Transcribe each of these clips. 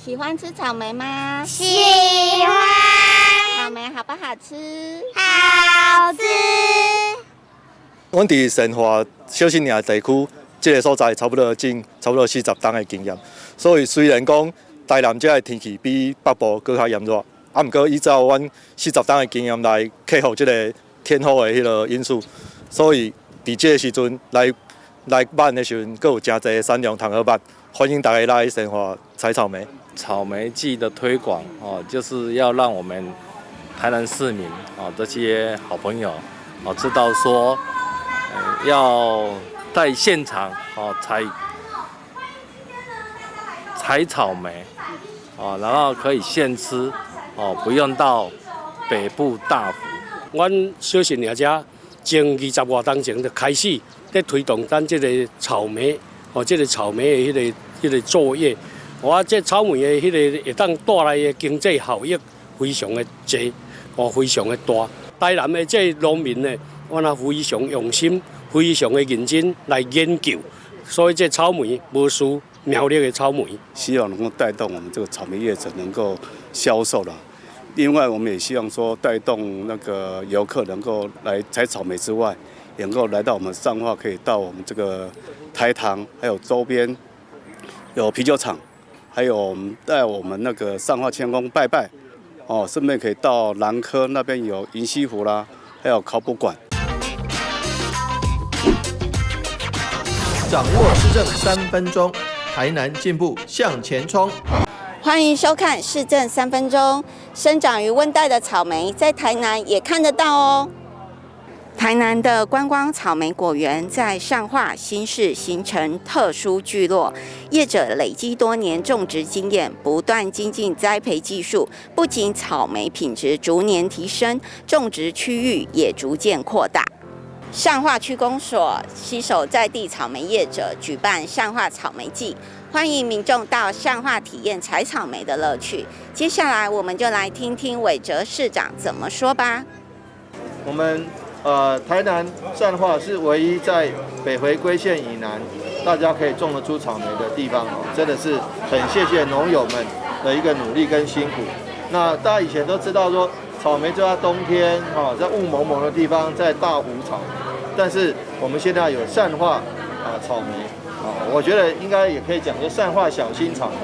喜歡吃草莓嗎？喜歡。草莓好不好吃？好吃。阮佇善化小新營地區這个所在，差不多種差不多40冬的經驗，所以雖然講台南這个天氣比北部閣較炎熱，啊，毋過依照阮四十冬的經驗來克服這个天候的彼个因素，所以佇這个時陣來來挽的時陣，閣有誠濟產量通好挽，歡迎大家來善化採草莓。草莓季的推廣哦，就是要讓我們台南市民哦這些好朋友哦知道說，要在現場哦採採草莓哦，然後可以現吃哦，不用到北部大湖。阮小新營遮前20外冬前就開始咧推動咱這個草莓哦，這個草莓的彼個作業。我這草莓的彼个會當帶來的經濟效益非常的濟，哦，非常的大。台南的這農民呢，阮也非常用心，非常的認真來研究，所以這草莓無輸苗栗的草莓。希望能夠帶動我們這個草莓業者能夠銷售啦。另外，我們也希望說帶動那個遊客能夠來採草莓之外，也能夠來到我們善化，可以到我們這個台糖，還有周邊有啤酒廠。還有我們帶我們那個善化天宮拜拜，哦，順便可以到南科那邊有銀溪湖啦，還有考古館。掌握市政3分鐘，台南進步向前衝。歡迎收看市政三分鐘。生長於溫帶的草莓，在台南也看得到哦。台南的觀光草莓果園在善化新市形成特殊聚落，業者累積多年種植經驗，不斷精進栽培技術，不僅草莓品質逐年提升，種植區域也逐漸擴大。善化區公所攜手在地草莓業者舉辦善化草莓季，歡迎民眾到善化體驗採草莓的樂趣。接下來我們就來聽聽韋哲市長怎麼說吧。我們台南善化是唯一在北回歸線以南，大家可以種得出草莓的地方哦，真的是很謝謝農友們的一個努力跟辛苦。那大家以前都知道說，草莓就在冬天哈，在霧濛濛的地方在大湖草莓，但是我們現在有善化啊草莓啊，我覺得應該也可以講說善化小心草莓，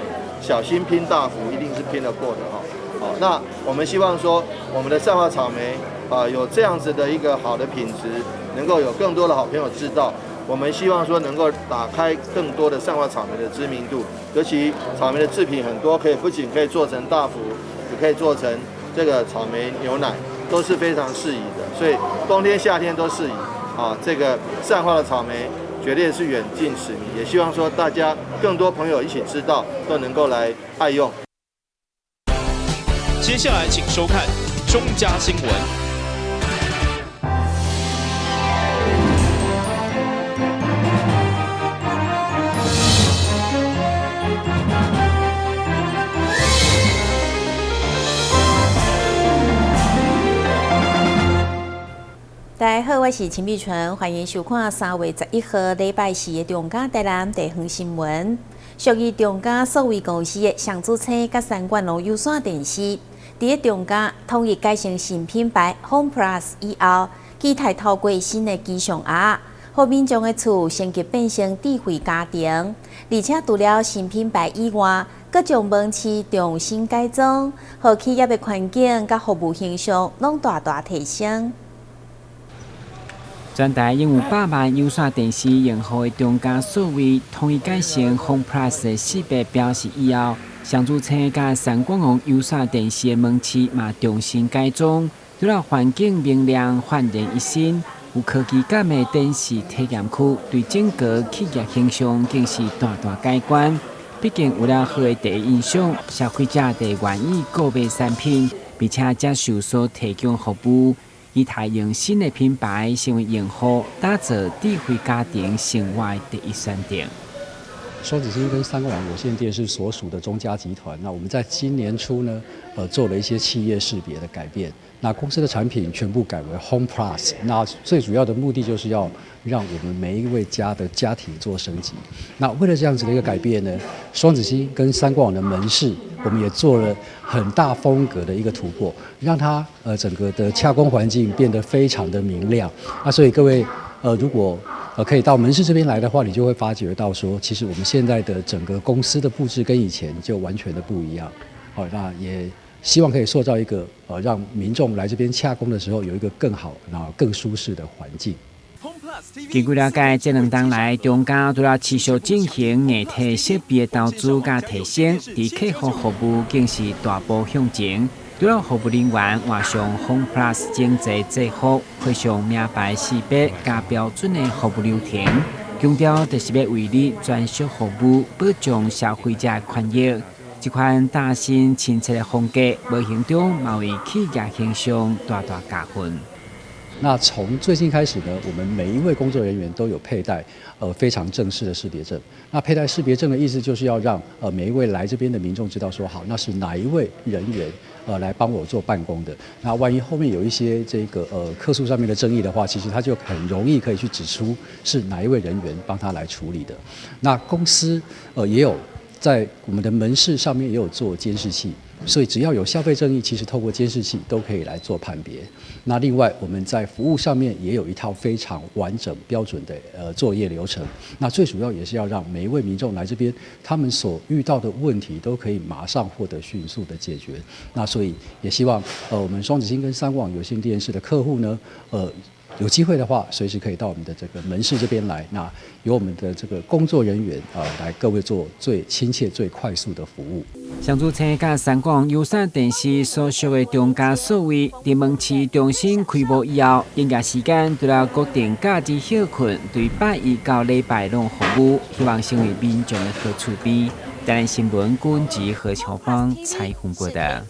小心拼大湖一定是拼得過的哈。好，那我們希望說我們的善化草莓啊，有這樣子的一個好的品質，能夠有更多的好朋友知道。我們希望說能夠打開更多的善化草莓的知名度，尤其草莓的製品很多，可以不僅可以做成大福，也可以做成這個草莓牛奶，都是非常適宜的。所以冬天夏天都適宜啊。這個善化的草莓絕對是遠近馳名，也希望說大家更多朋友一起知道，都能夠來愛用。接下來請收看中嘉新聞。大家好，我是陳美純，歡迎收看3月11號禮拜四的中嘉台南地方新聞。屬於中嘉數位公司的雙子星佮三管龍有線電視，佇咧中嘉統一改成新品牌 Home Plus 以後，期待透過新的機上盒，予民眾的厝升級變成智慧家庭。而且除了新品牌以外，閣將門市重新改裝，予企業的環境佮服務形象攏大大提升。全台擁有100萬有線電視用戶的中嘉數位統一改成 Home Plus 的識別標識以後，雙子星佮三管王有線電視的門市嘛重新改裝，除了環境明亮、煥然一新，有科技感的電視體驗區，對整個企業形象更是大大改觀。畢竟有了好的第一印象，消費者就願意購買產品，並且接受所提供服務。期待用新的品牌成為用戶打造智慧家庭生活的第一選擇。雙子星跟三光網有線電視所屬的中嘉集團，那我們在今年初呢，做了一些企業識別的改變。那公司的產品全部改為 Home Plus，那最主要的目的就是要讓我們每一位家的家庭做升級。那為了這樣子的一個改變呢，雙子星跟三光網的門市，我們也做了很大風格的一個突破，讓它整個的洽公環境變得非常的明亮。那所以各位如果可以到門市這邊來的話，你就會發覺到說，其實我們現在的整個公司的佈置跟以前就完全的不一樣。好，那也希望可以塑造一個讓民眾來這邊洽公的時候有一個更好、然後更舒適的環境。根據了解，這兩冬來，中嘉除了持續進行硬體設備的投資佮提升，佇客戶服務更是大步向前。除了服務人員換上 Home Plus 精緻制服，配上名牌識別佮標準的服務流程，強調就是欲為你專屬服務，保障消費者的權益。這款嶄新親切的風格，無形中嘛為企業形象大大加分。那從最近開始呢，我們每一位工作人員都有佩戴非常正式的識別證。那佩戴識別證的意思就是要讓每一位來這邊的民眾知道說，好，那是哪一位人員來幫我做辦公的。那萬一後面有一些這個客訴上面的爭議的話，其實他就很容易可以去指出是哪一位人員幫他來處理的。那公司也有在我們的門市上面也有做監視器。所以只要有消費爭議，其實透過監視器都可以來做判別。那另外我們在服務上面也有一套非常完整標準的作業流程。那最主要也是要讓每一位民眾來這邊，他們所遇到的問題都可以馬上獲得迅速的解決。那所以也希望我們雙子星跟三網有線電視的客戶呢，有機會的話，隨時可以到我們的這個門市這邊來，那由我們的這個工作人員啊，來各位做最親切、最快速的服務。雙子星佮三廣有線電視所屬的中嘉數位，佇門市重新開幕以後，營業時間除了國定假日歇睏，對拜一到禮拜攏服務，希望成為民眾的好厝邊。台南新聞君吉何巧芳採訪報導。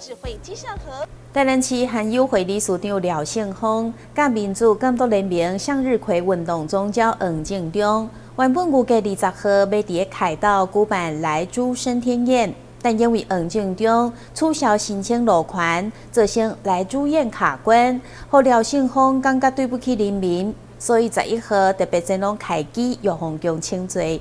台南市韓友會理事長廖勝峰、佮民主監督聯盟向日葵運動總召黃正中，原本預計20號欲佇咧凱道舉辦萊豬升天宴，但因為黃正中取消申請路權，造成萊豬宴卡關，予廖勝峰感覺對不起人民，所以11號特別前往開基玉皇宮請罪。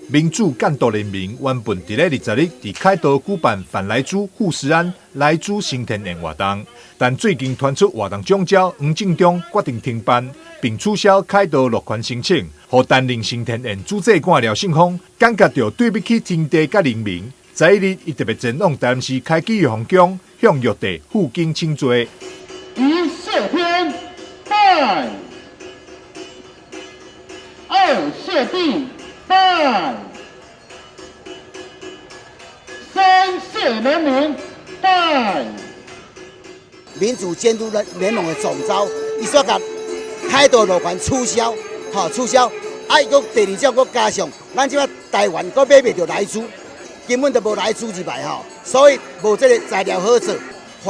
民主監督聯盟原本佇咧20日佇凱道舉辦販萊豬富士安萊豬升天宴活動，但最近傳出活動總召黃正中決定停辦，並取消凱道樂園申請，予擔任升天宴主祭官廖勝峰感覺著對不起天地佮人民。11日，伊特別前往台南市開基玉皇宮，向玉帝負荊請罪。一謝天，拜；二謝地，拜；三謝人民，拜。民主監督聯盟的總召，伊煞共凱道路權取消，吼取消，啊，伊閣第二種閣加上，咱這擺台灣閣買袂著萊豬，根本就無萊豬入來吼，所以無這個材料好做，予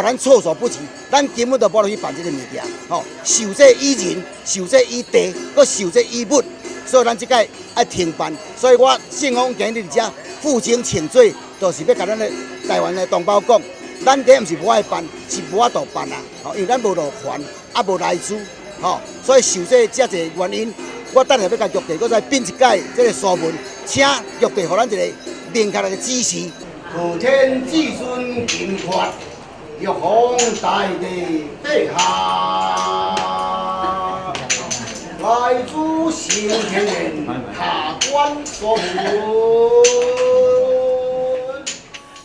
咱措手不及，咱根本就無法去辦這個物件，吼，受制於人，受制於地，閣受制於物，所以咱這擺愛停辦，所以我勝峰今日佇遮負荊請罪，就是欲共咱的台灣的同胞講，咱這毋是無愛辦，是無法度辦啊！吼，因為咱無路權，啊無萊豬，吼，所以受這遮濟原因，我等下欲共玉帝閣再稟一擺這個書文，請玉帝予咱一個明確的指示。普天子孫金發，玉皇大帝陛下，萊豬升天宴，卡關所門。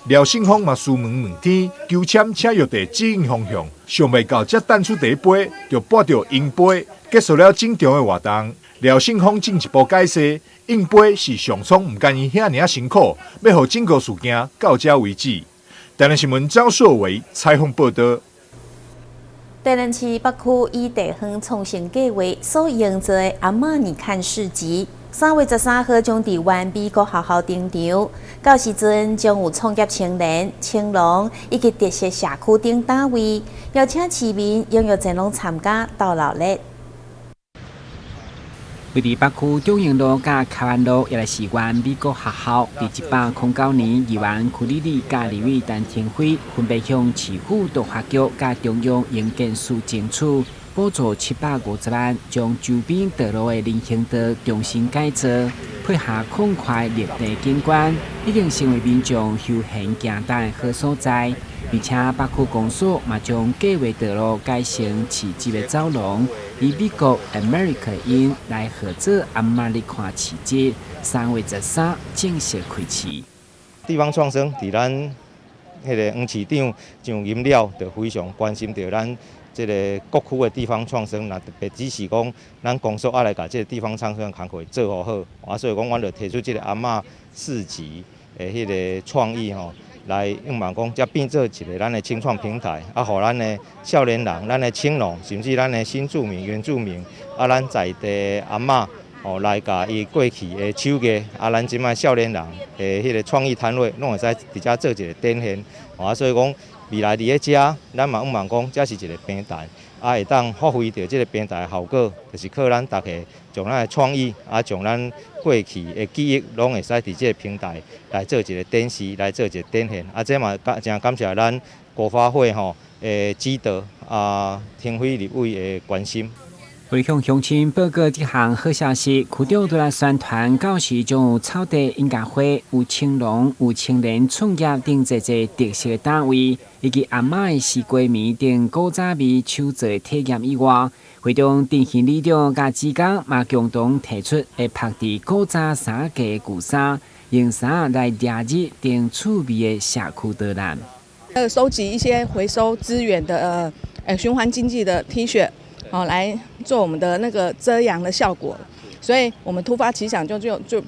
廖勝峰嘛書問問天，求籤請玉帝指引方向，想袂到才擲出第一杯，就跋著聖杯，結束了整場的活動。廖勝峰進一步解釋，聖杯是上蒼毋甘伊遐爾辛苦，欲予整個事件到這為止。台南新聞張碩偉採訪報導。台南市北區以地方創生計畫所營造的阿瑪尼看市集，3月13號將佇灣美國學校登場。到時陣將有創業青年、青農以及特色社區等單位，邀請市民踴躍前往參加鬥鬧熱。位佇北區中營路佮卡灣路，也是原美國學校，佇109年，議員屈里里佮立委陳亭妃分別向市府都發局佮中央營建署爭取補助750萬，將周邊道路的人行道重新改造，配合擴寬綠地景觀，已經成為民眾休閒行踏的好所在。而且北區公所嘛將計劃道路改成市集的走廊，以美國 America 音來合作阿嬤咧看市集，3月13正式開始。地方創生佇咱彼个黃市長上任了，就非常關心著咱這个各區的地方創生，若特別只是講咱公所愛來共這个地方創生的工課做予好，啊，所以講阮就提出這个阿嬤市集的彼个創意吼。來向望講，才變做一个咱的青創平台，啊，予咱的少年人、咱的青農，甚至咱的新住民、原住民，啊，咱在地阿嬤，吼，來共伊過去的手藝，啊，咱這擺少年人的彼个創意攤位，攏會使佇遮做一个展現，啊，所以講未來佇咧遮，咱嘛向望講，這是一个平台，啊，會當發揮著這个平台的效果，就是靠咱大家將咱的創意，啊，將咱過去的記憶，攏會使佇這個平台來做一个展示，來做一个展現。啊，這嘛誠感謝咱國發會吼的指導，啊，亭妃立委的關心。為向鄉親報告這項好消息，區長拄來宣傳，到時將有草地音樂會、有青農、有青年創業等濟濟特色的單位，以及阿嬤的西瓜麵等古早味手做的體驗以外，會長陳興里長佮志剛嘛共同提出，會曝佇古早衫架的舊衫，用衫來掠日等趣味的社區導覽。收集一些回收資源的循環經濟的 T 恤。好，來做我們的那個遮陽的效果，所以我們突發奇想就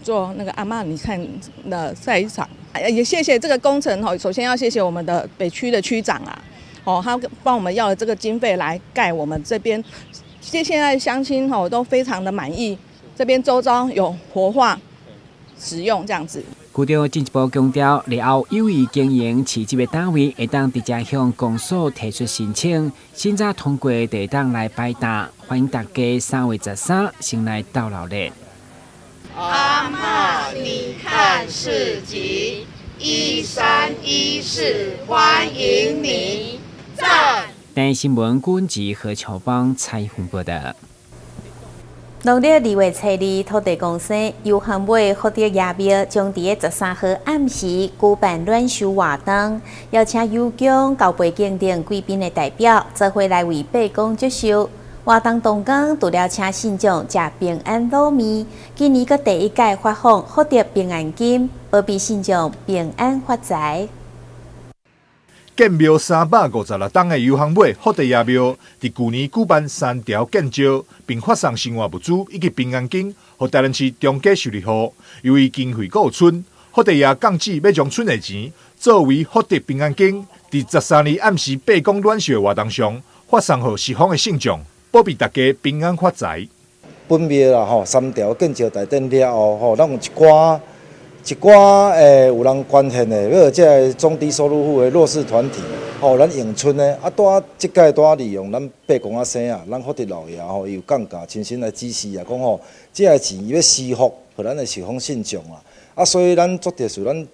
做那個阿嬤，你看的曬衣場，也謝謝這個工程吼，首先要謝謝我們的北區的區長啊，哦，他幫我們要了這個經費來蓋我們這邊，現在鄉親吼都非常的滿意，這邊周遭有活化使用這樣子。區長進一步強調，日後有意經營市集的單位，會當直接向公所提出申請，審查通過就會當來擺檔，歡迎大家3月13先來鬥鬧熱。阿嬤，你看市集，1314，歡迎你，讚。台新聞軍事何秋芳採訪報道。農曆2月初2，土地公生遊行尾福德爺廟將佇咧13號暗時舉辦暖壽活動，邀請有宮、高背景等貴賓的代表，做伙來為伯公祝壽。活動當中，除了請信眾食平安滷麵，今年閣第一屆發放福德平安金，保庇信眾平安發財。建廟356棟的遊行尾福德爺廟，佇舊年舉辦三條建醮，並發送生活物資以及平安金，予台南市中低收入戶。由於經費閣有剩，福德爺降旨欲將剩的錢作為福德平安金，佇13日暗時伯公暖壽的活動上發送予十方的信眾，保庇大家平安發財。本廟啦吼，三條建醮大典了後吼，咱有一寡一寡有人捐獻的，比如這个中低收入戶的弱勢團體，吼，咱永春的，啊，拄仔這屆拄仔利用咱伯公仔生啊，咱福德老爺吼，伊有降價親身來指示啊，講吼，這个錢伊欲施福，予咱的十方信眾啊，啊，所以咱做特殊，咱佇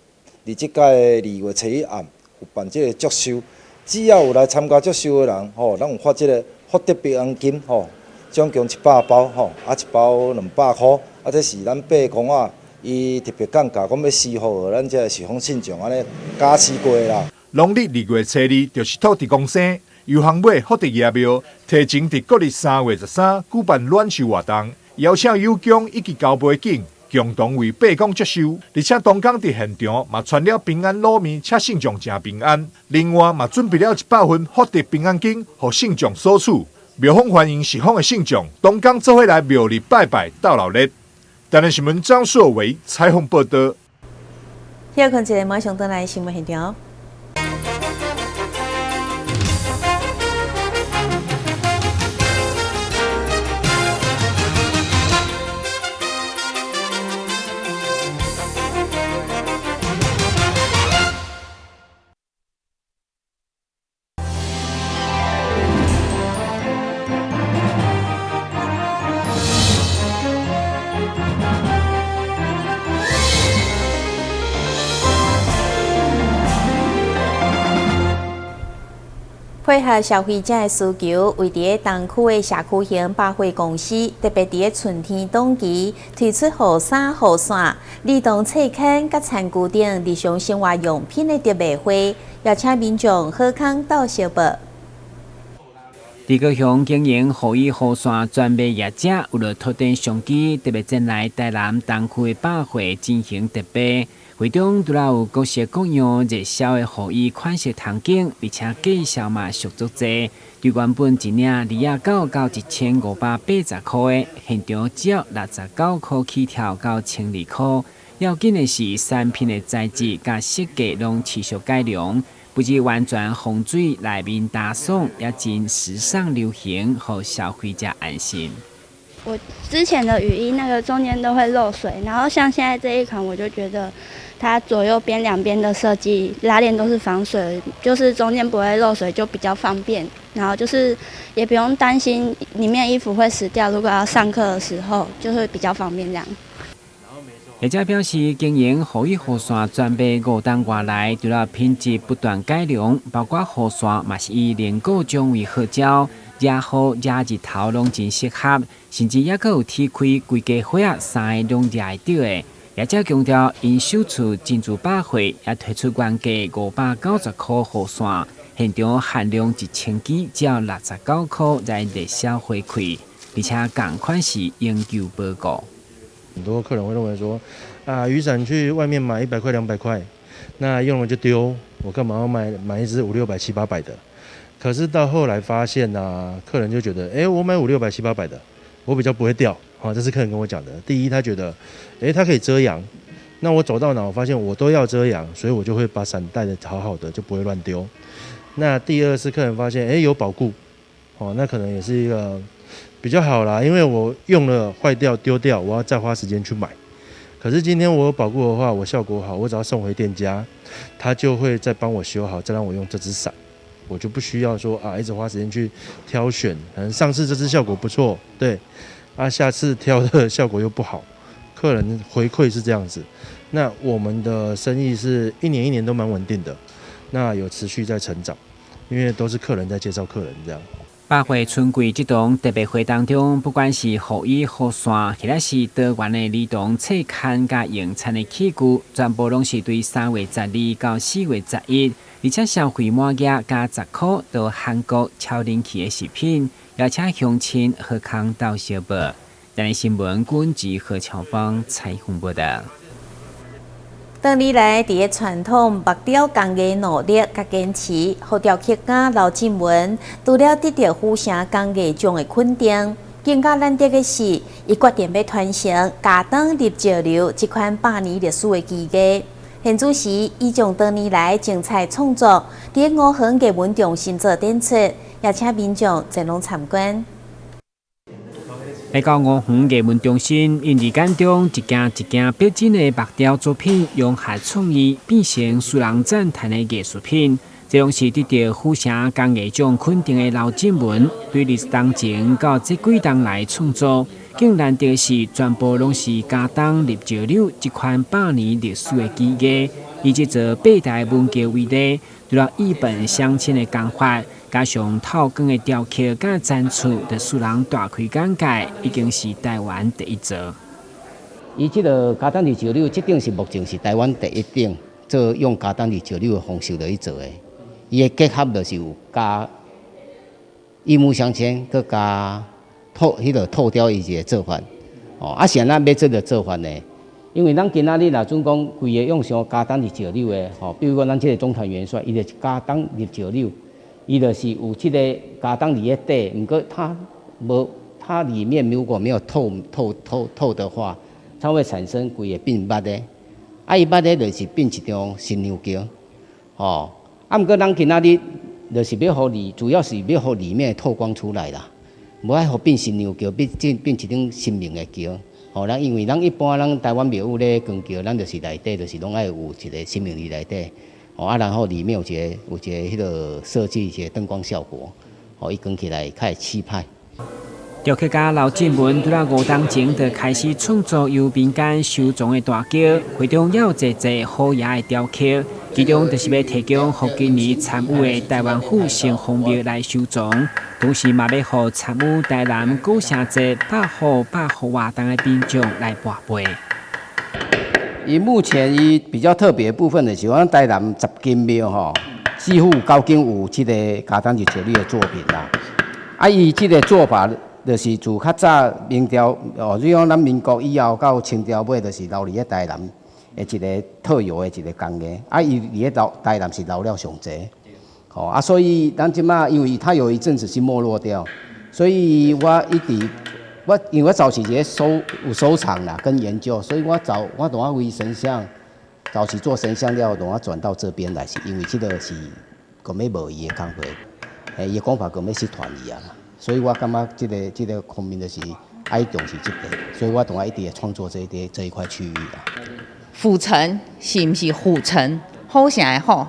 這屆2月初1暗有辦這个祝壽，只要有來參加祝壽的人，吼，咱有發這个福德平安金，吼，總共100包，吼，啊，一包200箍，啊，這是咱伯公仔。伊特別降價，講欲施福予咱這个十方信眾按呢加持過啦。農曆2月初2就是土地公生，遊行尾福德爺廟提前佇國曆3月13舉辦暖壽活動，邀請有宮以及高背景共同為伯公祝壽，而且當天佇現場嘛傳了平安滷麵，請信眾食平安。另外嘛準備了100份福德平安金，予信眾索取。廟方歡迎十方的信眾，當天做伙來廟裡拜拜，鬥鬧熱。台南新聞張碩維採訪報道。休睏一下，馬上轉來新聞現場。配合消費者的需求，位佇東區的社區型百貨公司，特別佇春天檔期推出雨傘、雨傘、兒童冊刊佮餐具等日常生活用品的特賣會，邀請民眾好康鬥相報。佇高雄經營雨衣雨傘專賣業者，為著拓展商機，特別前來台南東區的百貨進行特賣。會中除了有各式各樣熱銷的雨衣款式通揀，而且價數嘛俗足濟。對原本一領29到1580塊的，現場只要69塊起跳到1200塊。要緊的是產品的材質佮設計攏持續改良，不止完全防水，內面乾爽，也真時尚流行，予消費者安心。我之前的雨衣那個中間都會漏水，然後像現在這一款，我就覺得它左右邊兩邊的設計拉鏈都是防水，就是中間不會漏水，就比較方便。然後就是也不用擔心裡面衣服會濕掉，如果要上課的時候，就會比較方便這樣。業者表示，經營雨衣雨傘專賣5冬外來，除了品質不斷改良，包括雨傘嘛是以連固獎為號召，遮雨遮日頭攏真適合，甚至猶閣有鐵開規家伙仔三个攏掠會著的。業者強調，𪜶首次進駐百貨，也推出原價590塊雨傘，現場限量1000支，只要69塊來熱銷回饋，而且仝款是永久保固。很多客人會認為說，啊，雨傘去外面買100塊、200塊，那用了就丟，我幹嘛要買一支五六百、七八百的？可是到後來發現啊，客人就覺得，欸，我買五六百、七八百的，我比較不會掉，好，這是客人跟我講的。第一，他覺得，欸，它可以遮陽，那我走到哪，我發現我都要遮陽，所以我就會把傘帶得好好的，就不會亂丟。那第二是客人發現，欸，有保固，哦，那可能也是一個比較好啦，因為我用了壞掉丟掉，我要再花時間去買。可是今天我有保固的話，我效果好，我只要送回店家，他就會再幫我修好，再讓我用這支傘，我就不需要說啊，一直花時間去挑選。可能上次這支效果不錯，對，啊，下次挑的效果又不好，客人回饋是這樣子。那我們的生意是一年一年都蠻穩定的，那有持續在成長，因為都是客人在介紹客人這樣。百貨春季這檔特別會當中，不管是雨衣、雨傘，或者是多元的兒童冊刊佮用餐的器具，全部攏是對3月12到4月11，而且消費滿額加10塊到韓國超人氣的食品，邀請鄉親好康鬥相報。台南新聞軍記何巧芳採訪報道。多年來，佇个傳統木雕工藝努力佮堅持，予雕刻家劉進文除了得著府城工藝獎的肯定，更加難得的是，伊決定欲傳承鉸燈入石榴這款百年歷史的技藝。現此時，伊將多年來精彩創作，佇五橫藝文中心做展出，邀請民眾前往參觀。來到五橫藝文中心，𪜶眼中一件一件逼真的木雕作品，融合創意，變成使人讚嘆的藝術品。這攏是得著府城工藝獎肯定的劉進文，對20冬前到這幾冬來創作。更難得的是，全部攏是鉸燈入石榴這款百年歷史的技藝。以這座八台文橋為例，除了一本鑲嵌的工法，加上透光的雕刻佮展出，就使人大開眼界，已經是台灣第一座。伊這个鉸燈入石榴，這頂是目前是台灣第一頂做用鉸燈入石榴的方式來去做的。伊的結合就是有加一木鑲嵌，閣加透彼个透雕伊一个做法。哦，啊是按怎欲這个做法呢？因為咱今仔日若準講規个用上鉸燈入石榴的，吼，比如講咱這个總團元帥，伊就是鉸燈入石榴，伊就是有這个鉸燈佇咧底，毋過它無，它裡面如果沒有透透透透的話，它會產生規个變密的，啊，伊密的就是變一張新娘轎，吼，啊，毋過咱今仔日就是欲予裡，主要是欲予裡面透光出來啦，無愛予變新娘轎，變變一張神明的轎。吼，咱因為咱一般咱台灣廟宇咧扛轎，咱就是內底就是攏愛有一個神明佇內底，吼啊，然後裡面有一個彼个設計一個燈光效果，吼，伊扛起來較會氣派。雕刻家劉進文拄仔5冬前就開始創作由民間收藏的大轎，會中也有濟濟虎爺的雕刻，其中就是欲提供予今年參與的台灣府城隍廟來收藏，同時嘛欲予參與台南古城節百戶百福活動的民眾來跋杯。伊目前伊比較特別的部分就是阮台南十間廟吼，幾乎九間有這個加擔石榴的作品啦。啊，伊這個做法就是自較早明朝哦，你講咱民國以後到清朝尾，就是留佇咧台南的一個特有的一個工藝。啊，伊佇咧留台南是留了上濟，吼啊，所以咱這馬因為它有一陣子是沒落掉，所以我一直我因為我早期是咧收有收藏啦跟研究，所以我早我當我為神像早期做神像了，當我轉到這邊來，是因為這個是閣欲無伊的工課，欸，伊的講法閣欲失傳去啊，所以我感覺這個方面就是愛重視這個，所以我當我一直會創作這一塊區域啦。府城是毋是虎城？虎城的虎，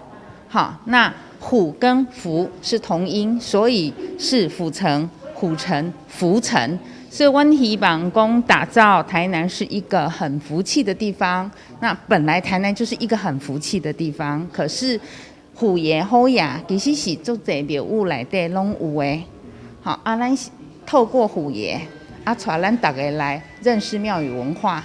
好，那虎跟福是同音，所以是府城、虎城、福城。所以，阮希望講打造台南是一個很福氣的地方。那本來台南就是一個很福氣的地方，可是虎爺虎爺其實是足濟廟宇內底攏有的。好，啊，咱透過虎爺啊，帶咱逐家來認識廟宇文化。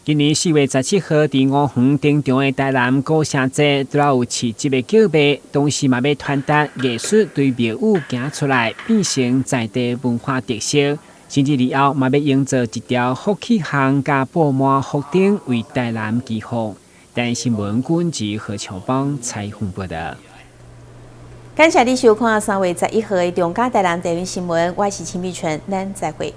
今年4月17號，佇吳園登場的台南古城節，除了有市集的叫賣，同時嘛欲傳達藝術對廟宇行出來，變成在地文化特色。甚至以後嘛欲營造一條福氣巷佮布滿福燈，為台南祈福。台南新聞軍記何秋邦採訪報導。感謝你收看3月11號的中嘉台南地方新聞，我是秦美純，咱再會。